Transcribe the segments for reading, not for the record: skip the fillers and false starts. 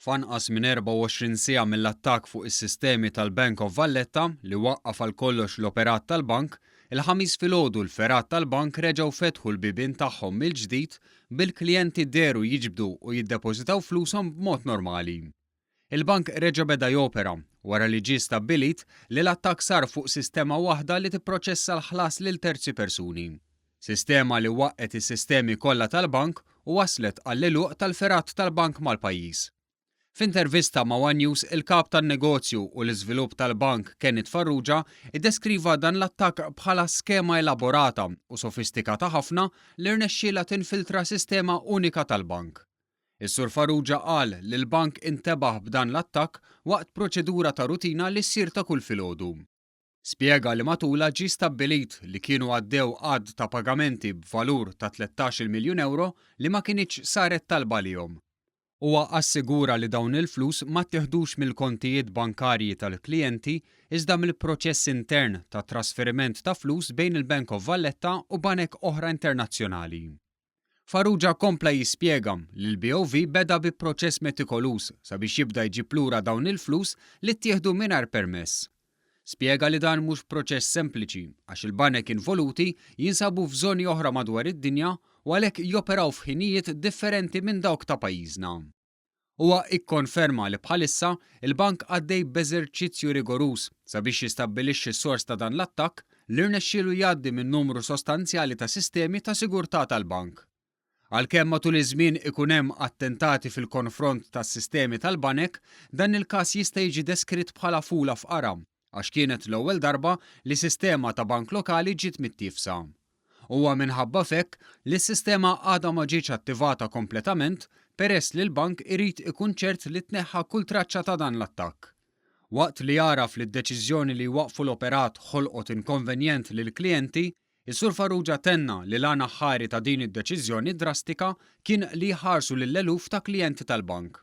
F'anqas minn 24 siegħa mill-attakk fuq is-sistemi tal-Bank of Valletta li waqqaf għal kollox l-operat tal-bank, il-Ħamis filgħodu l-fergħat tal-bank reġgħu fetħu l-bibien tagħhom mill-ġdid bil-klijenti dehru jiġbdu u jiddepożitaw flushom b'mod normali. Il-bank reġa' beda jopera wara li ġie stabbilit li l-attakk sar fuq sistema waħda li tipproċessa l-ħlas lil terzi persuni. Sistema li waqqgħet is-sistemi kollha tal-bank u wasslet għall-għeluq tal-fergħat tal-bank mal-pajjiż. F'intervista ma' one News il-Kap tan-Negozju u l-Iżvilupp tal-Bank Kenneth Farrugia iddeskriva dan l-attakk bħala skema elaborata u sofistikata ħafna li rnexxielha tinfiltra sistema unika tal-bank. Is-Sur Farrugia qal li l-bank intebaħ b'dan l-attakk waqt proċedura ta' rutina li ssir ta' kull filgħodu. Spjega li matulha ġie stabbilit li kienu għaddew għadd ta' pagamenti b'valur ta' 13-il miljun ewro li ma kinitx saret talba għalihom. Huwa assigura li dawn il-flus ma ttieħdux mill-kontijiet bankarji tal-klijenti iżda mill-proċess intern ta' trasferiment ta' flus bejn il-Bank of Valletta u banek oħra internazzjonali. Farrugia kompla jispjega li l-BOV beda bi proċess metikoluż sabiex jibda jġib lura dawn il-flus li ttieħdu mingħajr permess. Spjega li dan mhux proċess sempliċi għax il-banek involuti jinsabu f'żoni oħra madwar id-dinja u għalhekk joperaw f'ħinijiet differenti minn dawk ta' pajjiżna. Huwa ikkonferma li bħalissa il-bank għaddej b'eżerċizzju rigoruż sabiex jistabbilixxi s-sors ta' dan l-attakk li rnexxielu jgħaddi minn numru sostanzjali ta' sistemi ta' sigurtà tal-bank. Għalkemm matul iż-żmien ikun hemm attentati fil-konfront tas-sistemi tal-banek, dan il-każ jista' jiġi deskritt bħala fula f'qara għax kienet l-ewwel darba li sistema ta' bank lokali ġiet mittiefsa. Huwa minħabba f'hekk li s-sistema għadha ma ġietx attivata kompletament peress li l-bank irid ikun ċert li tneħħa kull traċċa ta' dan l-attakk. Waqt li għaraf li d-deċiżjoni li jwaqqfu l-operat ħolqot inkonvenjent lill-klijenti, is-Sur Farrugia tenna li l-għan aħħari ta' din id-deċiżjoni drastika kien li jħarsu lill-eluf ta' klijenti tal-bank.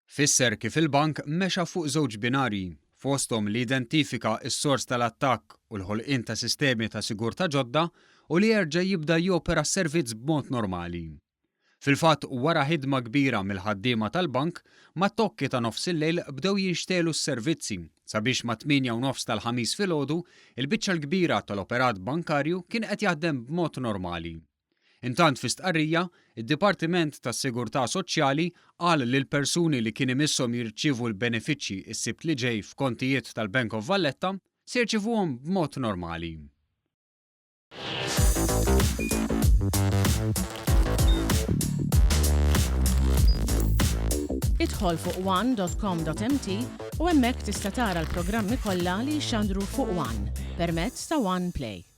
Fisser kif il-bank mexa fuq żewġ binarji, fosthom li jidentifika s-sors tal-attakk u l-ħolqien ta' sistemi ta' sigurtà ġodda u li jerġa' jibda jopera s-servizz b'mod normali. Fil-fatt, wara ħidma kbira mill-ħaddiema tal-bank, mat-tokki ta' nofsillejl bdew jinxtegħlu s-servizzi sabiex mat-tmienja u nofs tal-Ħamis filgħodu, il-biċċa l-kbira tal-operat bankarju kien qed jaħdem b'mod normali. Intant fi stqarrija, id-Dipartiment tas-Sigurtà Soċjali qal li l-persuni li kien imisshom jirċievu l-benefiċċji s-Sibt li ġej f'kontijiet tal-Bank of Valletta se jirċievuhom b'mod normali. Idħol fuq one.com.mt u hemmhekk tista' tara l-programmi kollha li jixxandru fuq One permezz ta' One Play.